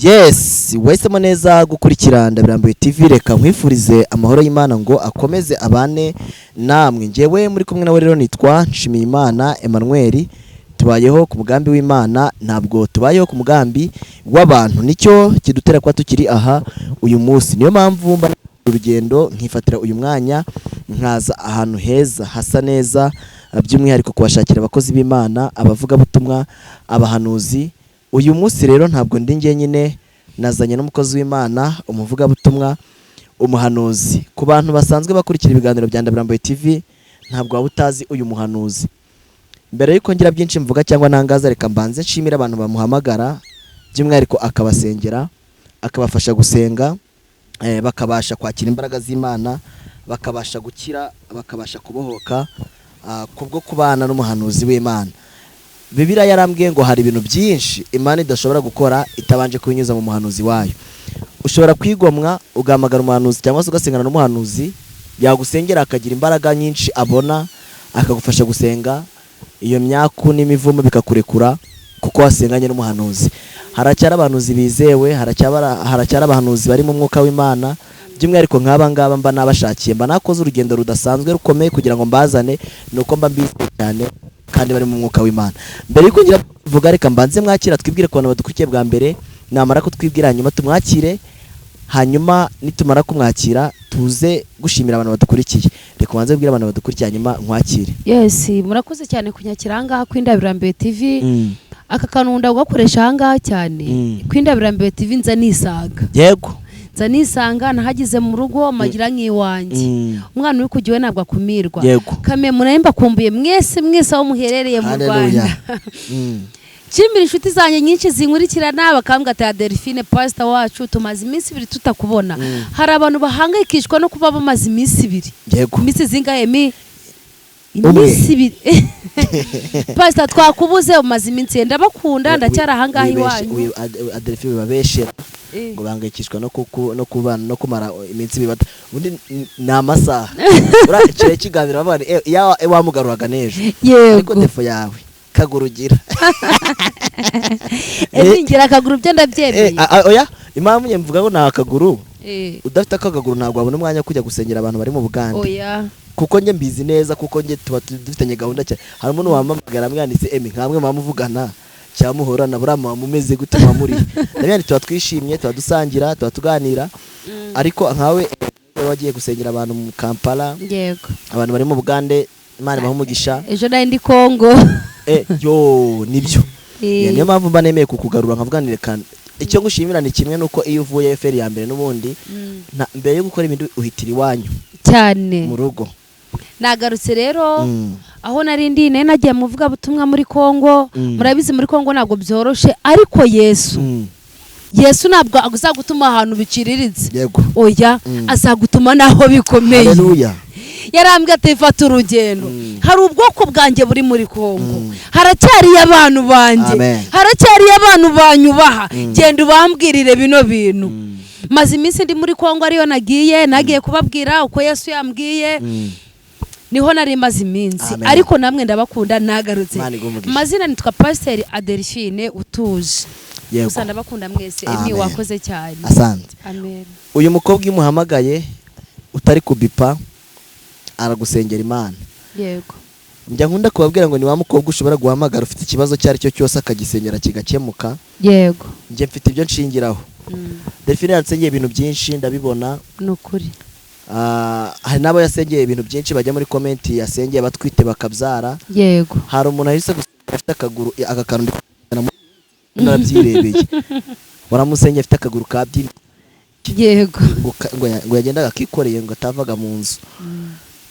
Yes, wahisemo neza gukurikira Ndabirambiwe TV. Reka nkwifurize amahoro y'Imana ngo akomeze abane namwe. Ngewe muri kumwe nawe rero nitwa Nshimiyimana Emmanuel. Tubayeho ku mugambi w'Imana, ntabwo tubayeho ku mugambi w'abantu. Nicyo kidutera kuba tukiri aha uyu munsi. Niyo mpamvu mba urugendo nkifatira uyu mwanya nkaza ahantu heza hasa neza, by'umwihariko kubashakira abakozi b'Imana, abavugabutumwa, abahanuzi. Uyu munsi rero ntabwo ndi njyenyine, nazanye n'umukozi w'Imana, umuvugabutumwa, umuhanuzi. Ku bantu basanzwe bakurikira ibiganiro bya Ndabirambiwe TV, ntabwo waba utazi uyu muhanuzi. Mbere y'uko ngira byinshi mvuga cyangwa ntangaza, reka mbanze nshimire abantu bamuhamagara, by'umwihariko akabasengera, akabafasha gusenga, bakabasha kwakira imbaraga z'Imana, bakabasha gukira, bakabasha kubohoka kubwo kubana n'umuhanuzi w'Imana. Bibiliya yarambwiye ngo hari ibintu byinshi Imana idashobora gukora itabanje kubinyuza mu muhanuzi wayo. Ushobora kwigomwa ugahamagara umuhanuzi cyangwa se ugasengana n'umuhanuzi, yagusengera akagira imbaraga nyinshi abona, akagufasha gusenga, iyo myaku n'imivumo bikakurekura kuko wasenganye n'umuhanuzi. Haracyari abahanuzi bizewe, haracyari abahanuzi bari mu mwuka w'Imana, by'umwihariko nk'aba ngaba mba nabashakiye, mba nakoze urugendo rudasanzwe rukomeye kugira ngo mbazane, ni uko mba mbizeye cyane kandi bari mu mwuka w'Imana. Mbere y'uko ngira vuga, reka mbanze mwakira, twibwire ku bantu badukurikiye bwa mbere. Namara kutwibwira, hanyuma tumwakire, hanyuma nitumara kumwakira tuze gushimira abantu badukurikiye. Reka ubanze ubwire abantu badukurikiye, hanyuma nkwakire. Yes, murakoze cyane kunyakira ahangaha ku Indabirambiwe TV. Aka kantu nkunda kugakoresha ahangaha cyane. Ku Indabirambiwe TV nza nisaga. Nza nisanga nahageze mu rugo, magira nk'iwanjye. Umwana uri kujya iwe ntabwo akumirwa. Kame muraye, mbakumbuye mwese mwese aho muherereye mu Haleluya. Rwanda. Nshimira inshuti zanjye nyinshi zinkurikirana, bakambwira ati: "Adelphine, pasita wacu, tumaze iminsi 2 tutakubona." Hari abantu bahangayikishwa no kuba bamaze iminsi 2. Iminsi zingahe mi? Umwe. Iminsi 2. Pasita, twakubuze, umaze iminsi. Ndabakunda, ndacyari ahangaha iwanyu. Adelphine, wibabeshera ngo bahangayikishwa no kubana no kumara iminsi 2 ubundi ni amasaha. Uriya kirekire kiganiro bavuga ni wamugaruraga n'ejo, ariko defo yawe kaguru ugira. Ngira akaguru byo, ndabyemeye. Oya, impamvu njye mvuga ngo ni akaguru, udafite akaguru ntabwo wabona umwanya wo kujya gusengera abantu bari mu Bugande. Oya. Kuko njye mbizi neza, kuko njye tuba dufitanye gahunda cyane. Hari umuntu wampamagara mwanditse emi nkamwe mwamuvugana cyangwa muhorana, buriya muba mumeze gute, muba muri ndabona tuba twishimye, tuba dusangira, tuba tuganira. Ariko nkawe wagiye gusengera abantu mu Kampala, abantu bari mu Bugande, Imana ibahe umugisha. Ejo nari ndi Kongo. Yo nibyo. Niyo mpamvu mba nemeye kukugarura, nkavuga nti reka icyo ngushimira ni kimwe, nuko iyo uvuye feri ya mbere n'ubundi mbere yo gukora ibindi uhitira iwanyu cyane mu rugo. Nagarutse rero aho nari ndi, nari nagiye mu vugabutumwa muri Kongo. Murabizi, muri Kongo ntabwo byoroshe, ariko Yesu, Yesu ntabwo azagutuma ahantu biciriritse. Oya, azagutuma naho bikomeye. Haleluya. Yarambwiye ati: "Fata urugendo, hari ubwoko bwanjye buri muri Kongo, haracyariyo abantu banjye, Amen. haracyariyo abantu banyubaha, genda ubambwirire bino bintu." Maze iminsi ndi muri Kongo, ariyo nagiye kubabwira uko Yesu yambwiye. Niho nari maze iminsi. Amen. Ariko namwe ndabakunda, nagarutse. Imana iguhe umugisha. Amazina nitwa Pasiteri Adelphine Utuje. Gusa ndabakunda mwese. Emi, Amen. wakoze cyane. Asante. Amen. Uyu mukobwa iyo umuhamagaye utari kubipa, aragusengera Imana. Njya nkunda kubabwira ngo ni wa mukobwa ushobora guhamagara ufite ikibazo icyo ari cyo cyose, akagisengera kigakemuka. Njye mfite ibyo nshingiraho. Delphine yansengeye ibintu byinshi, ndabibona. Ni ukuri. Hari n'abo yasengeye ibintu byinshi, bajya muri comment, yasengeye abatwite bakabyara. Hari umuntu ahise gusenga afite akaguru, aka kantu ndi kubona narabyirebeye, waramusengeye afite akaguru kabyimbye, ngo yagendaga akikoreye, ngo atavaga mu nzu.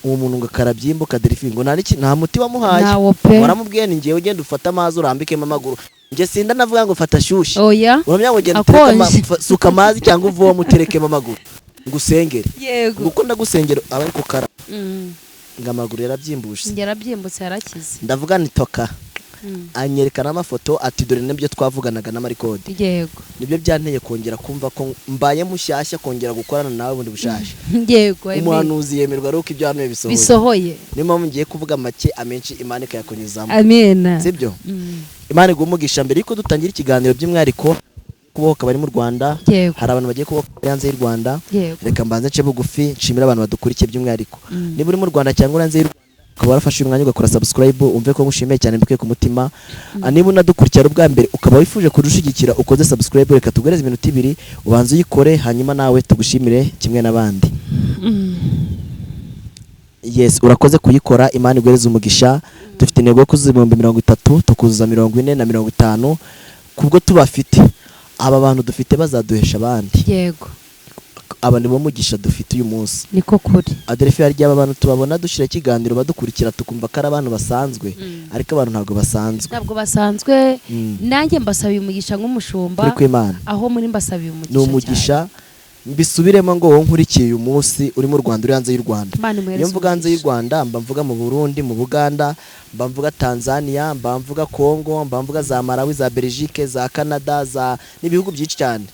Uwo muntu ngo karabyimbuka. Delphine, ngo nta muti wamuhaye. Ntawo pe. Waramubwiye ni ngewe, ugenda ufate amazi urambikemo amaguru. Njye sinda navuga ngo fata ashyushye. Oya. Uramenya ngo genda utereke Akonje. suka amazi cyangwa uvome uterekemo amaguru ngo usengere. Kuko ndagusengera aba ari kukara ngo amaguru yarabyimbushe. Yarabyimbutse, yarakize. Ndavuga ni toka. Anyereka n'amafoto ati: "Dore nibyo twavuganaga n'amarikodi." Nibyo byanteye kongera kumva ko mbaye mushyashya, kongera gukorana nawe bundi bushasha. Yego, amen. Umuhanuzi yemerwa ari uko ibyo hanuye bisohoye. Bisohoye. Niyo mpamvu ngiye kuvuga make, amenshi Imana ikayakunyuzamo. Amen. Sibyo? Imana iguha umugisha. Mbere yuko dutangira ikiganiro, by'umwihariko kubohoka bari mu Rwanda, hari abantu bagiye kubohoka bari hanze y'u Rwanda. Reka mbanze nce bugufi nshimire abantu badukurikiye by'umwihariko. Niba uri mu Rwanda cyangwa uri hanze y'u Rwanda ukaba warafashe uyu mwanya ugakora subscribe, umve ko ngushimiye cyane mbikuye ku mutima. Niba unadukurikira ari ubwa mbere ukaba wifuje kudushyigikira ukoze subscribe, reka tuguhereze iminota 2 ubanze uyikore, hanyuma nawe tugushimire kimwe n'abandi. Yes, urakoze kuyikora, Imana iguhereze umugisha. Dufite intego yo kuzuza 30,000, tukuzuza 40 na 50, kubwo tubafite. Aba bantu dufite bazaduhesha abandi. Aba ni bo mugisha dufite uyu munsi. Niko kuri. Adelphi, hari igihe aba bantu tubabona dushyira ikiganiro badukurikira tukumva ko ari abantu basanzwe, ariko abantu ntabwo basanzwe. Ntabwo basanzwe. Nanjye mbasabiye umugisha nk'umushumba. Kuri kw'Imana. Aho muri mbasabiye umugisha. Ni umugisha. Mbisubiremo ngo wowe nkurikiye uyu munsi uri mu Rwanda, uri hanze y'u Rwanda. Imana imuhereze Iyo mvuga hanze y'u umugisha. Rwanda, mba mvuga mu Burundi, mu Buganda, mba mvuga Tanzania, mba mvuga Congo, mba mvuga za Malawi, za Belgique, za Canada, za n'ibihugu byinshi cyane.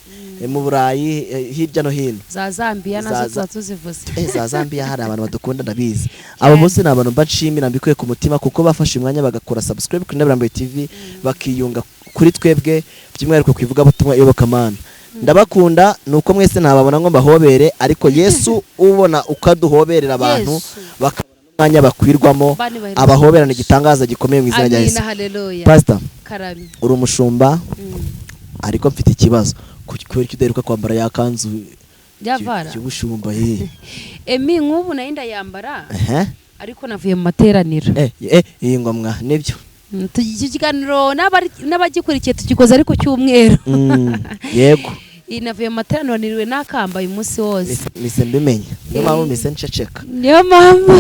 Mu Burayi, hirya no hino. Za Zambia nazo tuba tuzivuze. Za Zambia hari abantu badukunda, ndabizi. Abo bose ni abantu mba nshimira mbikuye ku mutima, kuko bafashe umwanya bagakora subscribe kuri Ndabirambiwe TV, bakiyunga kuri twebwe by'umwihariko ku ivugabutumwa iyobokamana. Ndabakunda, ni uko mwese ntababona ngo mbahobere, ariko Yesu ubona ukaduhoberera abantu Yesu. bakabona n'umwanya bakwirwamo, Bani bahereze abahoberana umugisha. igitangaza gikomeye mu izina rya Amina, Yesu. haleluya. Pastor, Karame. uri umushumba, ariko mfite ikibazo. Kubera ko udaheruka kwambara ya kanzu Yavara. y'ubushumba ye? Emi, nk'ubu nayo ndayambara, Ehe. ariko navuye mu materaniro. Iyi ngomwa nibyo. Iki kiganiro n'abagikurikiye tugikoze ariko cyumweru. Yego. Iyi navuye mu materaniro, niriwe nakambaye umunsi wose. Mise mbimenya, niyo mpamvu mise nceceka. Niyo mpamvu.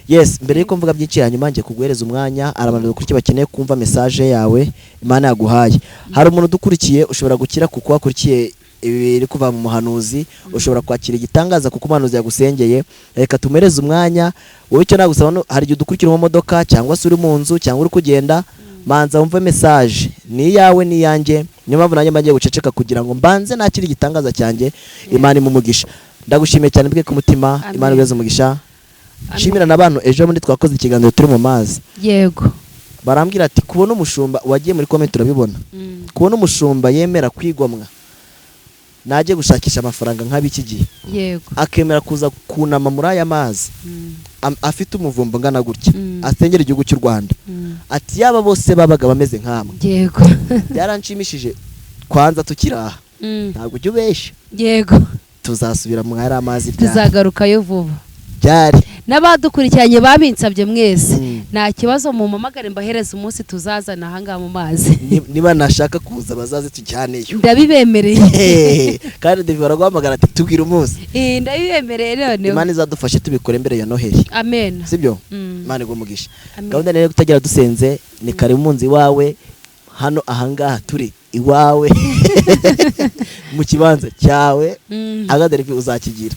Yes, mbere yuko mvuga byinshi hanyuma ngiye kuguhereza umwanya, hari abantu badukurikiye bakeneye kumva message yawe Imana yaguhaye. Hari umuntu udukurikiye ushobora gukira kuko wakurikiye ibiri kuva mu muhanuzi, ushobora kwakira igitangaza kuko umuhanuzi yagusengeye. Reka tumuhereze umwanya. Wowe icyo nagusaba hari igihe udukurikira mu modoka cyangwa se uri mu nzu cyangwa uri kugenda, manza wumve message, ni iyawe ni iyanjye. Niyo mpamvu nanjye mba ngiye guceceka kugira ngo mbanze nakire igitangaza cyanjye. Imana imumugisha. Ndagushimiye cyane mbwe ku mutima. Amen. Imana iguhereze umugisha. Amen. Nshimira n'abantu ejo bundi twakoze ikiganiro turi mu mazi, barambwira ati kubona umushumba wagiye muri comment urabibona, kubona umushumba yemera kwigomwa najye gushakisha amafaranga nk'ab'iki gihe, akemera kuza kunama muri aya mazi, afite umuvumba ungana gutya, asengera igihugu cy'u Rwanda, ati yaba bose babaga bameze nkamwe. Byaranshimishije. Kwanza tukiri aha, ntabwo ujya ubeshya, tuzasubira mu ari amazi byari Tuzagarukayo vuba. Byari N'abadukurikiranye babinsabye mwese, nta kibazo, mumamagare mbahereze umunsi tuzazana ahangaha mu mazi. Niba nashaka kuza bazaze tujyaneyo. Ndabibemereye. Kandi David baraguhamagara ati tubwire umunsi. Ndabibemereye noneho. Imana izadufashe tubikore mbere ya Noheli. Amen. Sibyo? Mm. Imana iguhe umugisha. Amen. Gahunda rero kutagira dusenze, ni karibu mu nzu iwawe, hano ahangaha turi iwawe mu kibanza cyawe. Agadelphi uzakigira.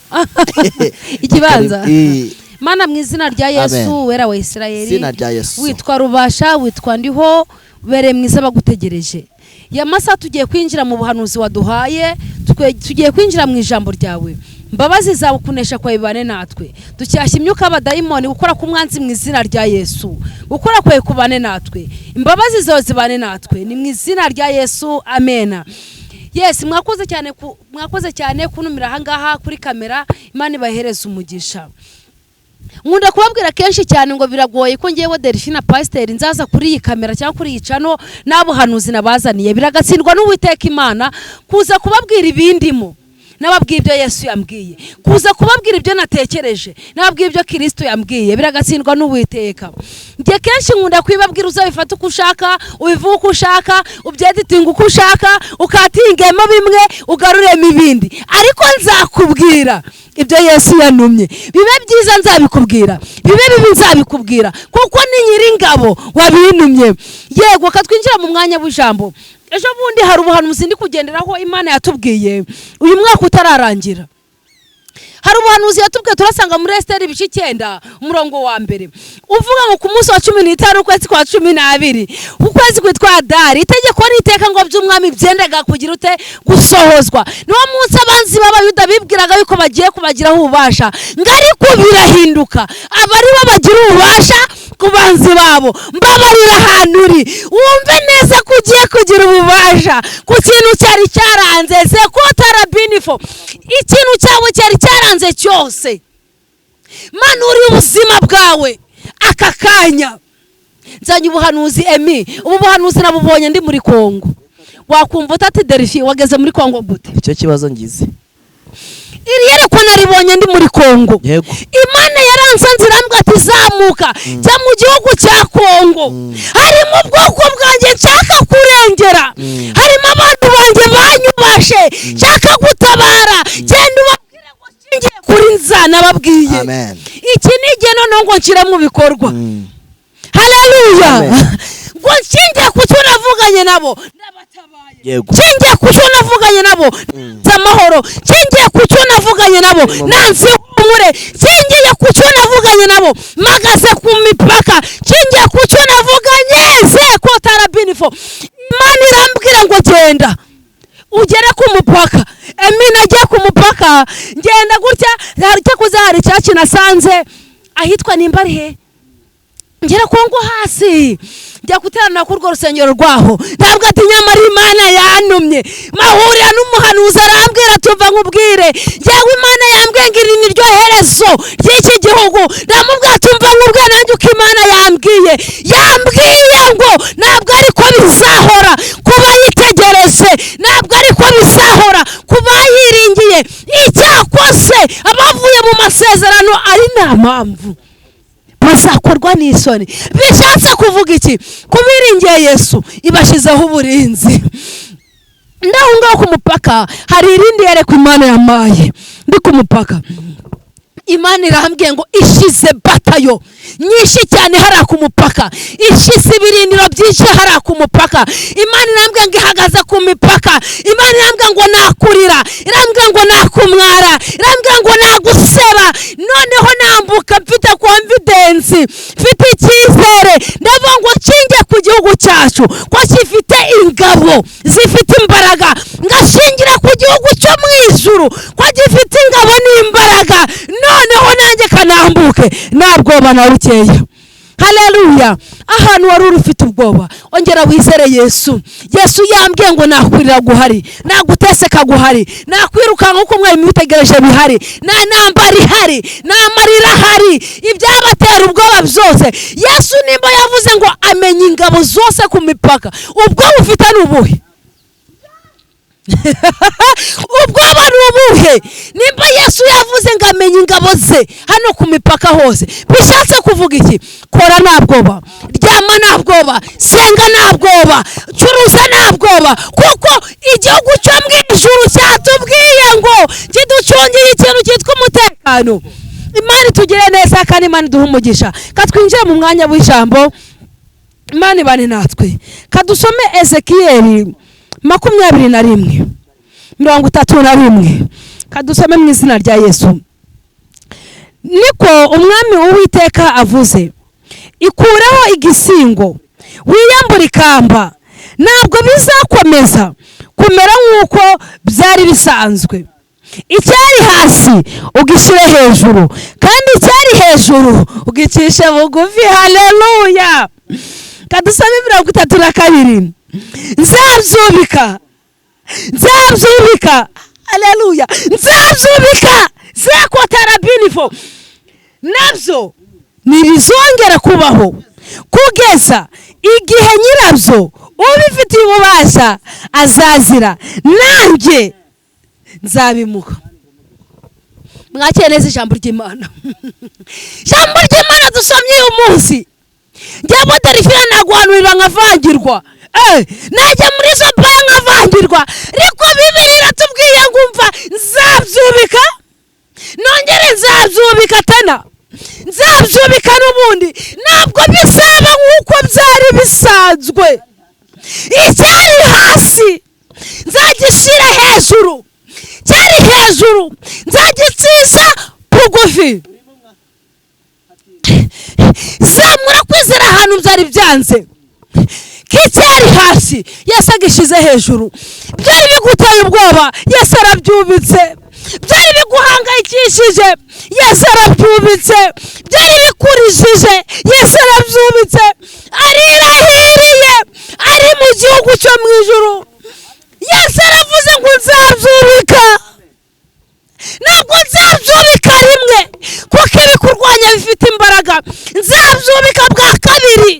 Ikibanza. Karibu. Mana, mu izina rya Yesu, Amen. wera wa Isirayeli, Izina rya Yesu. witwa Rubasha, witwa Ndiho, ubereye mwiza bagutegereje. Ya masaha tugiye kwinjira mu buhanuzi waduhaye, tugiye kwinjira mu ijambo ryawe. Mbabazi zawe, kunesha kwawe bibane natwe. Ducyashya imyuka y'abadayimoni, gukora k'umwanzi mu izina rya Yesu, gukora kwawe kubane natwe, imbabazi zawe zibane natwe, ni mu izina rya Yesu, amena. Yes, mwakoze cyane kuntumira ahangaha kuri kamera. Imana ibahereze umugisha. Nkunda kubabwira kenshi cyane ngo biragoye ko ngewe Delphine pasiteri nzaza kuri iyi kamera cyangwa kuri iyi channel n'abuhanuzi nabazaniye, biragatsindwa n'Uwiteka Imana kuza kubabwira ibindimo nababwiye ibyo Yesu yambwiye, kuza kubabwira ibyo natekereje nababwiye ibyo Kirisito yambwiye, biragatsindwa n'Uwiteka. Njye kenshi nkunda kubibabwira, uzabifata uko ushaka, ubivuga uko ushaka, ubyeditinga uko ushaka, ukatingemo bimwe ugaruremo ibindi, ariko nzakubwira ibyo Yesu yantumye. Bibe byiza nzabikubwira, bibe bibi nzabikubwira, kuko ni Nyiringabo wabintumye. Yego, katwinjira mu mwanya w'ijambo. Ejo bundi hari ubuhanuzi ndi kugenderaho Imana yatubwiye uyu mwaka utararangira. Hari ubuhanuzi yatubwiye turasanga muri Esiteri ibice 9 umurongo wa 1, uvuga ngo ku munsi wa 15 ukwezi kwa 12, ukwezi kwitwa Adari, itegeko n'iteka ngo by'umwami byendaga kugira ute? Gusohozwa. Niwo munsi abanzi b'Abayuda bibwiraga yuko bagiye kubagiraho ububasha, ngo ariko birahinduka, aba ari bo bagira ububasha ku ku banzi babo. Mbabarira ahantu uri wumve neza ko ugiye kugira ububasha ku kintu cyari cyaranze zekotarabinifo, ikintu cyawe cyari cyaranze cyose. Manura ubuzima bwawe aka kanya. Nzanye ubuhanuzi Emi, ubu buhanuzi nabubonye ndi muri Kongo. Wakumva utati Delphi wageze muri Kongo gute? Icyo kibazo ngize. Iri yerekwa naribonye ndi muri Kongo. Yego. Imana yaransanze irambwira ati zamuka jya mu gihugu cya Kongo, harimo ubwoko bwanjye nshaka kurengera, harimo abantu banjye banyubashe nshaka gutabara, genda ubabwire ngo nshingiye kuri nza nababwiye. Amen. Iki ni igihe noneho ngo nshyire mu bikorwa. Haleluya. Ngo nshingiye ku cyo navuganye nabo ndabatabaye. Yego. Nshingiye ku cyo navuganye nabo nanze amahoro, nshingiye ku cyo navuganye nabo nanze ihumure, nshingiye ku cyo navuganye nabo mpagaze ku mipaka, nshingiye ku cyo navuganye zekotarabinifo. Imana irambwira ngo genda ugere ku mupaka. Emi nagiye ku mupaka ngenda gutya, hari cyakoze hari icyatsi nasanze ahitwa nimba ari he, ngera Kongo hasi njya guterana kuri urwo rusengero rwaho, ntabwo ati nyamara Imana yantumye. Mahurira n'umuhanuzi arambwira tumva nkubwire, yewe Imana yambwiye ngo iri ni ryo herezo ry'iki gihugu. Ndamubwira tumva nkubwire nanjye uko Imana yambwiye, yambwiye ngo ntabwo ariko bizahora kuba yitegereje, ntabwo ariko bizahora kuba yiringiye. Icyakoze abavuye mu masezerano ari nta mpamvu bazakorwa n'isoni. Bishatse kuvuga iki? Kubiringiye Yesu ibashizeho uburinzi. Ndaho ngaho ku mupaka hari irindi yerekwa Imana yamaye ndi ku mupaka. Imana irambwiye ngo ishize batayo nyinshi cyane hariya ku mupaka, ishize ibirindiro byinshi hariya ku mupaka. Imana irambwiye ngo ihagaze ku mipaka. Imana irambwiye ngo nakurira, irambwiye ngo nakumwara, irambwiye ngo naguseba. Noneho nambuka mfite confidence, mfite icyizere, ndavuga ngo nshingiye ku gihugu cyacu ko gifite ingabo zifite imbaraga, ngashingira ku gihugu cyo mu ijuru ko gifite ingabo n'imbaraga, noneho nanjye kanambuke nta bwoba na bukeya. Haleluya. Ahantu wari uri ufite ubwoba ongera wizere Yesu. Yesu yambwiye ngo nakurira guhari, naguteseka guhari, nakwirukanka uko mwari mwitegereje bihari, nta ntambara ihari, nta marira ahari, ibyabatera ubwoba byose. Yesu nimba yavuze ngo amenya ingabo zose ku mipaka, ubwoba ufite ni ubuhe? Ubwoba ni ubuhe? Nimba Yesu yavuze ngo amenye ingabo ze hano ku mipaka hose, bishatse kuvuga iki? Kora nta bwoba, ryama nta bwoba, senga nta bwoba, curuza nta bwoba, kuko igihugu cyo mu ijuru cyatubwiye ngo kiducungiye ikintu cyitwa umutekano. Imana itugire neza kandi Imana iduhe umugisha. Katwinjire mu mwanya w'ijambo, Imana ibane natwe. Kadusome Ezekiyeli 21 31, kadusome mu izina rya Yesu. Niko umwami Uwiteka avuze, ikureho igisingo wiyambure ikamba, ntabwo bizakomeza kumera nk'uko byari bisanzwe. Icyari hasi ugishyire hejuru, kandi icyari hejuru ugicishe bugufi. Haleluya. Kadusome 32. Nzabyubika, nzabyubika, haleluya, nzabyubika zekotarabinifo, nabyo ntibizongera kubaho kugeza igihe nyirabyo ubifitiye ububasha azazira, nanjye nzabimuha. Mwakire neza ijambo ry'Imana. Ijambo ry'Imana dusomye uyu munsi, njyewe Delphine naguhanurira nkavangirwa, najya muri izo mbaya nkavangirwa, ariko Bibiliya iratubwiye ngo umva nzabyubika, nongere nzabyubika tena, nzabyubika n'ubundi, ntabwo bizaba nk'uko byari bisanzwe. Icyari hasi nzagishyira hejuru, cyari hejuru nzagicisha bugufi. Zamura kwizera ahantu byari byanze, kicyari hasi Yesu agishize hejuru. Byari biguteye ubwoba, Yesu arabyubitse. Byari biguhangayikishije, Yesu arabyubitse. Byari bikurijije, Yesu arabyubitse. Arirahiriye, ari mu gihugu cyo mu ijuru. Yesu aravuze ngo nzabyubika. Ntabwo nzabyubika rimwe, kuko ibikurwanya bifite imbaraga. Nzabyubika bwa kabiri,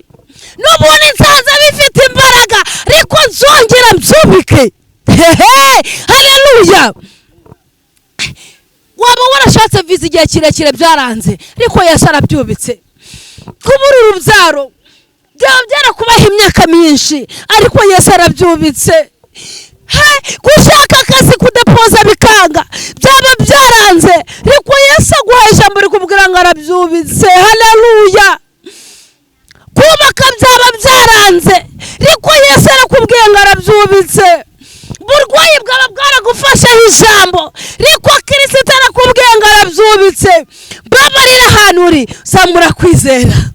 n'ubundi nsanze bifite imbaraga, ariko nzongera mbyubike. Hehe, haleluya. Waba warashatse viza igihe kirekire byaranze, ariko Yesu arabyubitse. Kubura urubyaro byaba byarakubaha imyaka myinshi, ariko Yesu arabyubitse. Gushaka akazi kudepoza bikanga, byaba byaranze, ariko Yesu aguha ijambo rikubwira ngo arabyubitse. Haleluya. Kubaka byaba byaranze, ariko Yesu arakubwiye ngo arabyubitse. Burwayi bwaba bwaragufasheho ijambo, ariko Kirisito arakubwiye ngo arabyubitse. Babarira ahantu uri, zamura kwizera,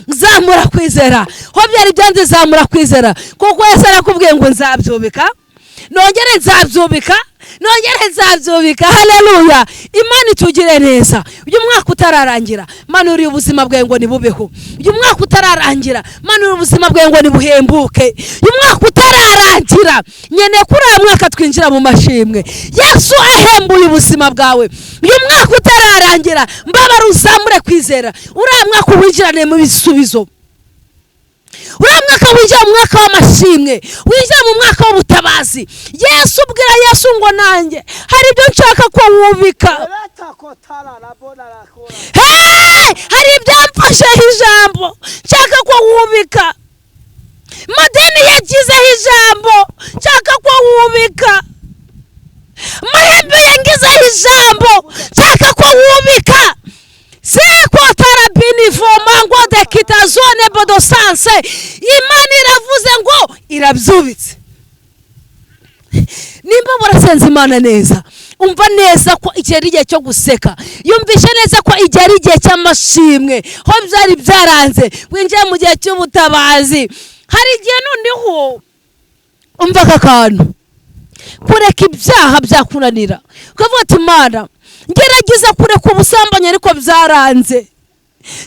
zamura kwizera. Ho byari byanze, zamura kwizera, kuko Yesu arakubwiye ngo nzabyubika, nongere nzabyubika, nongere nzabyubika. Haleluya. Imana itugire neza. Uyu mwaka utararangira, manura ubuzima bwawe ngo nibubeho. Uyu mwaka utararangira, manura ubuzima bwawe ngo nibuhembuke. Uyu mwaka utararangira, nyene kuri uyu mwaka twinjira mu mashimwe. Yesu ahembuye ubuzima bwawe. Uyu mwaka utararangira, mbabara uzamure kwizera. Uriya mwaka winjirane mu bisubizo. Uriya mwaka winjira mu mwaka w'amashimwe, winjira mu mwaka w'ubutabazi. Yesu ubwira Yesu ngo nanjye hari ibyo nshaka ko wubika. Hari ibyamfasheho ijambo nshaka ko wubika. Madeni yagizeho ijambo nshaka ko wubika. Mahembe yangizeho ijambo nshaka ko wubika. Sekotarabinivomango de kitazone bodosanse. Imana iravuze ngo irabyubitse. Nimba warasenze Imana neza, umva neza ko igihe ari igihe cyo guseka. Yumvishe neza ko igihe ari igihe cy'amashimwe. Ho byari byaranze, winjiye mu gihe cy'ubutabazi. Hari igihe noneho umva aka kantu, kureka ibyaha byakunanira, ukavuga ati Imana ngerageza kureka ubusambanyi ariko byaranze,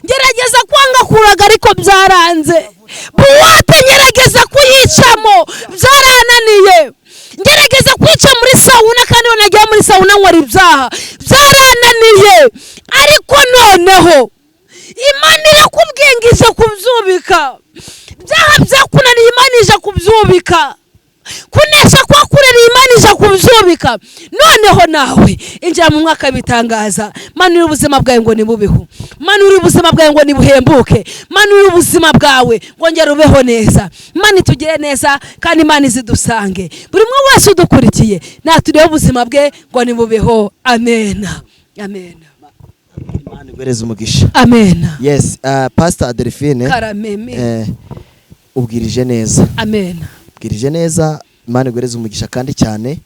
ngerageza kwanga kuraga ariko byaranze, buwate ngerageza kuyicamo byarananiye, ngerageza kwica muri sauna kandi nagiye muri sauna nkora ibyaha byarananiye. Ariko noneho Imana irakubwiye ngo ije kubyubika. Ibyaha byakunaniye, Imana ije kubyubika. Kunesha kwakurera, Imana ije kubyubika. Noneho nawe injira mu mwaka bitangaza. Manura ubuzima bwawe ngo nibubeho. Manura ubuzima bwawe ngo nibuhembuke. Manura ubuzima bwawe ngo ngere ubeho neza. Imana itugire neza kandi Imana izidusange. Buri umwe wese udukurikiye naturebe ubuzima bwe ngo nibubeho. Amen. Amen. Imana iguhereze umugisha. Amen. Yes, Pastor Adelphine. Karameme. Ubwirije neza. Amen. Ubwirije neza, Imana iguhereze umugisha kandi cyane.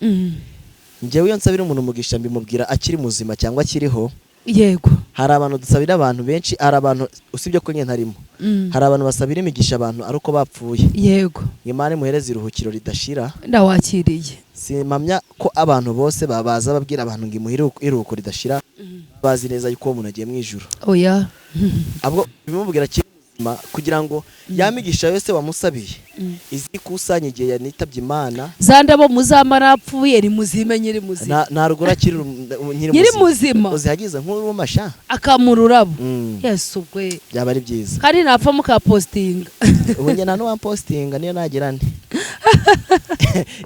Njyewe iyo nsabira umuntu umugisha mbimubwira akiri muzima cyangwa akiriho. Yego. Hari abantu dusabira abantu benshi, hari abantu usibye ko nke ntarimo. Hari abantu basabira imigisha abantu ari uko bapfuye. Yego. Imana imuhereze iruhukiro ridashira. Ndawakiriye. Simpamya ko abantu bose babaza babwira abantu ngo imuhire iruhuko ridashira, bazi neza yuko umuntu agiye mu ijuru. Oya. Abwo bimubwira akiri muzima kugira ngo yamigisha yose wamusabiye izikusanye igihe yanitabye Imana. Za ndabo muzamara apfuye ni muzime nyiri muzima. Nta rugura akiri nyiri muzima. Uzihagize nk'urumasha akamururabo. Yesu gwe. Byaba ari byiza. Kandi napfa mukapostinga. Ubu njye nta n'uwampostinga niyo nagira nte.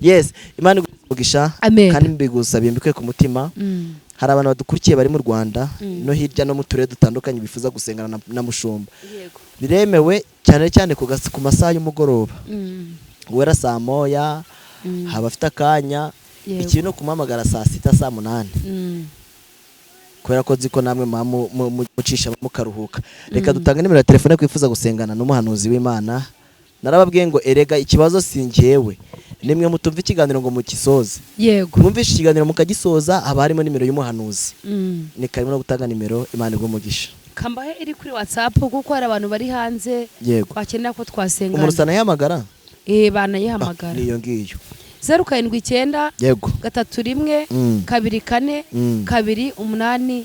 Yes, Imana igugisha kandi mbigusabiye mbikuye ku mutima. Hari abantu badukurikiye bari mu Rwanda no hirya no mu turere dutandukanye bifuza gusengana na mushumba. Yego. Biremewe cyane cyane ku masaha y'umugoroba. Guhera saa moya, haba afite akanya, ikintu no kumuhamagara saa 6 saa 8. Kubera ko nzi ko namwe mucisha mukaruhuka. Reka dutange nimero ya telefone kwifuza gusengana n'umuhanuzi w'Imana. Narababwiye ngo erega ikibazo si njyewe, nimwe mutumva ikiganiro ngo mukisoze. Yego. Mwumvishe ikiganiro mukagisoza, haba harimo nimero y'umuhanuzi. Ni karimo no gutanga nimero. Imana iguhe umugisha. Kambahe iri kuri WhatsApp kuko hari abantu bari hanze bakenera ko twasengana. Umuntu usana yahamagara? Banayihamagara. Niyo ngiyo. 079 31 24 285.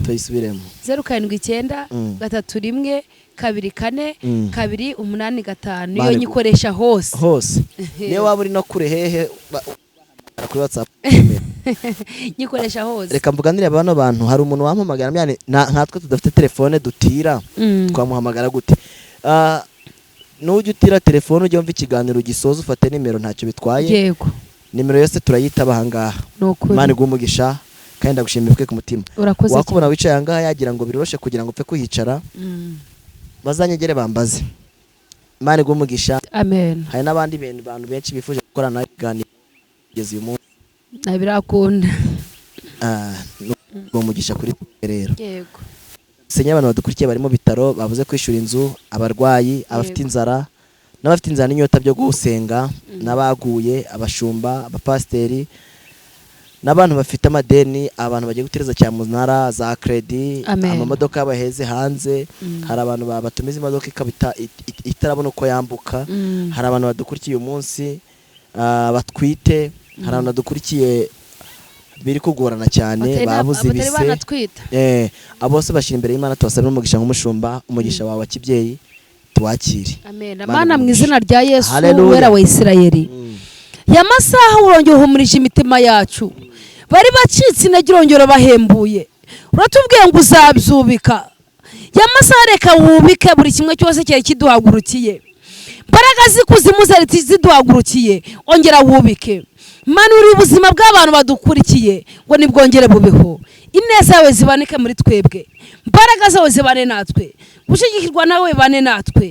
Tuyisubiremo. 079 31 24 285. Mane Iyo nyikoresha hose. Hose, niyo waba uri no kure hehe, kuri WhatsApp. Nyikoresha hose. Reka mvuganire bano bantu. Hari umuntu wampamagara myane nkatwe tudafite telefone dutira, twamuhamagara gute? Nujya utira telefone, ujye wumva ikiganiro ugisoza ufate nimero, ntacyo bitwaye. Nimero yose turayitaba ahangaha. Ni ukuri. Imana iguhe umugisha, kandi ndagushimiye ubwe ku mutima. Urakoze. Wakubona wicaye ahangaha yagira ngo biroroshe kugira ngo upfe kuhicara. Bazanyegere bambaze. Imana iguhe umugisha. Amen. Hari n'abandi bantu benshi bifuje gukorana nawe ibiganiro kugeza uyu munsi. Ntabirakunda. Ni umugisha kuri twe rero. Senya abantu badukurikiye bari mu bitaro, babuze kwishyura inzu, abarwayi, abafite inzara n'abafite inzara n'inyota byo gusenga, n'abaguye, abashumba, abapasiteri, n'abantu bafite amadeni, abantu bagiye gutereza cyamunara za kredi, Amen. amamodoka baheze hanze. Hari abantu batumiza imodoka ikaba itarabona uko yambuka. Hari abantu badukurikiye uyu munsi, batwite. Hari abantu badukurikiye biri kugorana cyane, babuze Batari ibise. banatwita. Abo bose bashyira imbere y'Imana, tubasabire umugisha nk'umushumba, umugisha wawe wa kibyeyi tuwakire. Amen. Mana Mana, mu umugisha. izina rya Yesu, Hallelujah. wera wa Isirayeli, ya masaha urongera uhumurije imitima yacu bari bacitse intege, urongera bahembuye. Uratubwiye ngo uzabyubika. Ya masaha reka wubike buri kimwe cyose cyari kiduhagurukiye. Mbaraga z'ikuzimu zari ziduhagurukiye, ongera wubike. Manura ubuzima bw'abantu badukurikiye ngo nibwongere bubeho. Ineza yawe ziboneke muri twebwe, mbaraga zawe zibane natwe, gushyigikirwa nawe bane natwe.